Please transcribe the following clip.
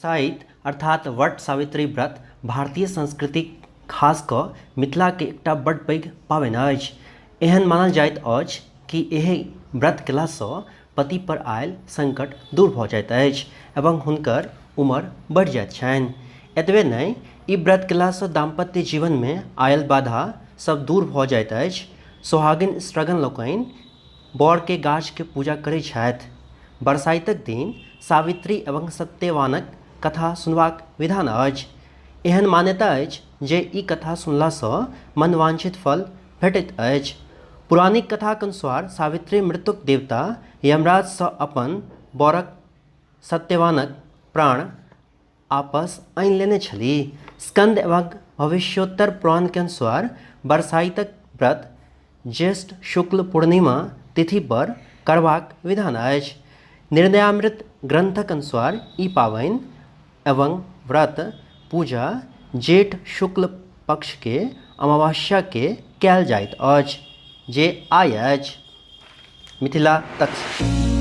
बरसाइत अर्थात वट सावित्री व्रत भारतीय संस्कृतिक खास कऽ मिथिलाके एकटा बड्ड पैघ पाबनि अछि। एहन मानल जाइत अछि कि एहि व्रत केलासँ पति पर आयल संकट दूर भऽ जाइत अछि एवं हुनकर उमर बढ़ि जाइत छनि। एतबे नहि ई व्रत केलासँ दाम्पत्य जीवनमे आयल बाधा सब दूर भऽ जाइत अछि। सोहागिन स्त्रगण लोकनि बड़के गाछके पूजा करै छथि। बरसाइतक दिन सावित्री एवं सत्यवानक कथा सुनबाक विधान अछि। एहन मान्यता अछि जे ई कथा सुनलासँ मनवांछित फल भेटैत अछि। पौराणिक कथाक अनुसार सावित्री मृत्युक देवता यमराजसँ अपन बरक सत्यवानक प्राण आपस आनि लेने छलीह। स्कन्द एवं भविष्योत्तर पुराणके अनुसार बरसाइतक व्रत ज्येष्ठ शुक्ल पूर्णिमा तिथि पर करबाक विधान अछि। निर्णयामृत ग्रन्थक अनुसार ई पाबनि एवं व्रत पूजा जेठ शुक्ल पक्षके अमावस्याके कयल जाइत अछि जे आइ अछि। मिथिला तक।